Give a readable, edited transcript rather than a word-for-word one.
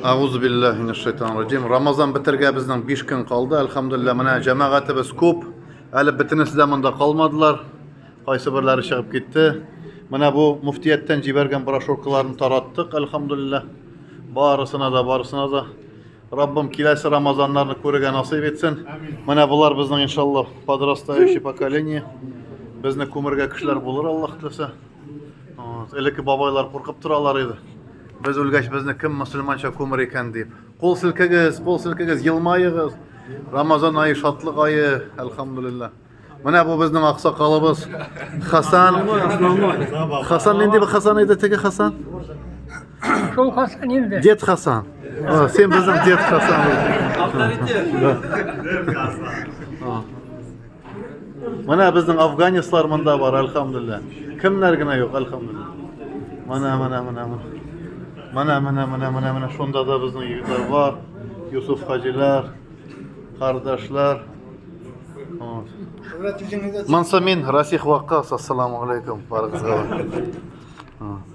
Әгъузу биллаһи минәш шайтанир раҗим. Рамазан бетергә безнең 5 көн калды. Әлхәмдүлилләһ, менә җәмәгатебез күп. Әле бөтенесе дә монда калмадылар. Кайсы берләре чыгып китте. Менә бу муфтияттән җибәргән брошюркаларны тараттык, әлхәмдүлилләһ. Барысына да, барысына да. Раббым киләсе Рамазаннарны күрергә насыйп итсен. Менә болар безнең иншаллаһ подрастающий поколение. Безне күмергә кешеләр булыр, Аллаһ теләсә. Элекке бабайлар куркып торалар иде. Без үлгәч безне кем мөселманча күмер икән дип. Кул селкегез, кул селкегез, елмаегыз. Рамазан ае шатлык ае, әлхәмдүлилләһ. Менә бу безнең аксакалыбыз Хасан. Хасан нинди бу Хасан иде теге Хасан? Шул Хасан инде. Дед Хасан. О, син безнең дед Хасан. Авторитет. Менә безнең афганецлар монда бар, әлхәмдүлилләһ. Кемнәр генә юк, әлхәмдүлилләһ. Менә, менә, менә, менә. Менә, менә, менә, менә, менә шунда да безнең егетләр бар. Юсуф хаҗилар, кардашлар. Вот. Монсы мин, Расих Ваккас, ассаламу алейкум, барыгызга.